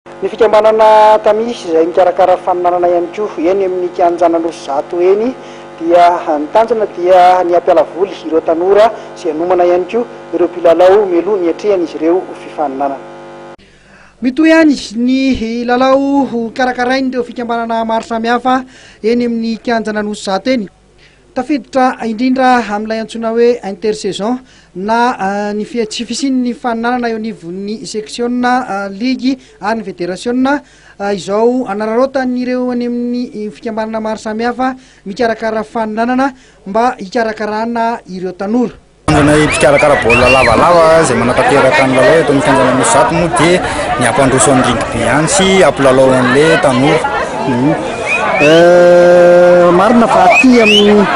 Ny fikambanana Tamis izay mikarakara faninanana ihany koa eny amin'ny kianjan'Anosizato eny dia ny tanjona dia ny hampiala voly ireo tanora sy hanomana ihany koa ireo mpilalao mialoha ny hiatrehan'izy ireo fifaninanana. Mitohy ihany ny lalao karakarain'ireo fikambanana maro samihafa eny amin'ny kianjan'Anosizato eny. Tafiditra indrindra amin'ilay antsoina hoe intersaison na ny tsy fisian'ny faninanana eo anivon'ny seksiona, ligy ary ny federasiona izao anararaotan'ireo any amin'ny fikambanana maro samihafa mikarakara faninanana mba hikarakarana ireo tanora. Tanjona mpikarakara baolina lavalava izay manatanteraka ny lalao eto amin'ny kianjan'i Anosizato moa dia ny hampandroso ny rugby ihany sy hampilalao an'ilay tanora. Marina fa aty amin'ny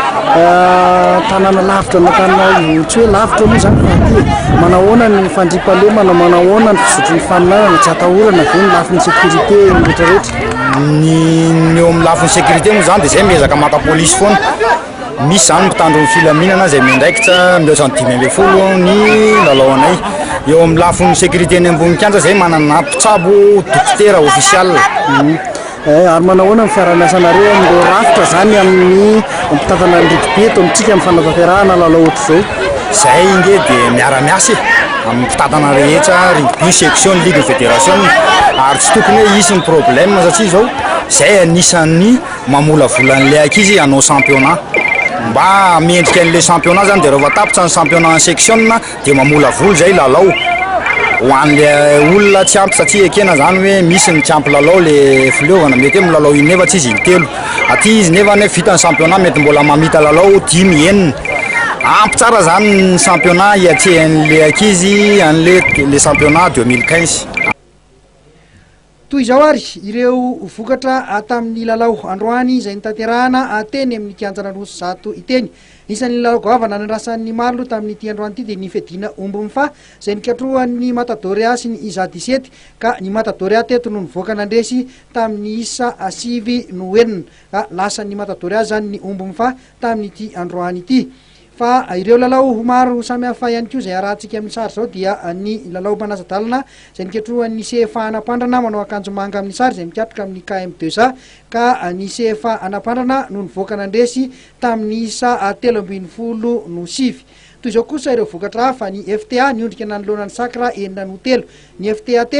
tanàna lavitra an'Antananarivo, tsy hoe lavitra moa izany fa aty e, manahoana ny fandriampahalemana, manahoana ny fizotry ny faninanana, tsy atahorana ve ny lafiny sécurité rehetrarehetra? Ny eo amin'ny lafiny sécurité moa izany dia izay miezaka maka polisy foana. Misy izany mpitandro ny filaminana izay miandraikitra mihoatra ny 15 ny lalao anay. Eo amin'ny lafiny sécurité eny ambony kianja izay manana mpitsabo dokotera ofisial. Eh, ary manahoana ny fiaraha-miasanareo amin'ireo rafitra izany amin'ny mpitantana ny rugby eto amintsika amin'ny fanatanterahana lalao ohatr'izao? Izay nge dia miara-miasa e, amin'ny mpitantana rehetra, rugby, section, ligue, fédération, ary tsy tokony hoe hisy ny problème satria izao izay anisan'ny mamolavola an'ilay ankizy hanao championnat. Mba mendrika an'ilay championnat zany dia rehefa tapitra ny championnat en section dia mamolavola izay lalao ho an'ilay olona tsy ampy satria ekena zany hoe misy ny tsy ampy lalao le fileovana, mety hoe milalao in'efatra izy, intelo. Aty izy nefa anie vita ny championnat mety mbola mamita lalao dimy, enina. Ampy tsara zany ny championnat hiatrehan'ilay ankizy an'ilay le championnat 2015. Toy izao ary ireo vokatra tamin'ny lalao androany izay notanterahana teny amin'ny kianjan'Anosizato iteny. Isan'ny lalao goavana nandrasan'ny maro aloha tamin'ity androany ity dia ny fiadiana omby mifaha izay nikatrohan'ny Matadoria sy ny Isa Disety ka ny Matadoria teto no nivoaka nandresy tamin'ny isa 9 no 6 ka lasan'ny Matadoria izany ny omby mifaha tamin'ity androany ity. Fa ireo lalao maro samihafa ihany koa izay arahantsika amin'ny sary izao dia ny lalao mpanasa-dalana izay nikatrohan'ny CFA Anampandrana manao akanjo manga amin'ny sary izay mikatroka amin'ny KM deux A ka ny CFA Anampandrana no nivoaka nandresy tamin'ny isa 13 no 9. Toy izao kosa ireo vokatra hafa, ny FTA niondrika nanoloana ny Sacre 6 no 3, ny FTAT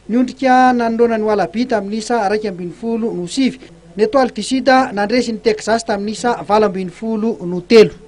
niondrika nanoloana ny Wallaby tamin'ny isa 11 no 9. Ny Etoile du Sud nandresy ny Texas tamin'ny isa 18 no 3.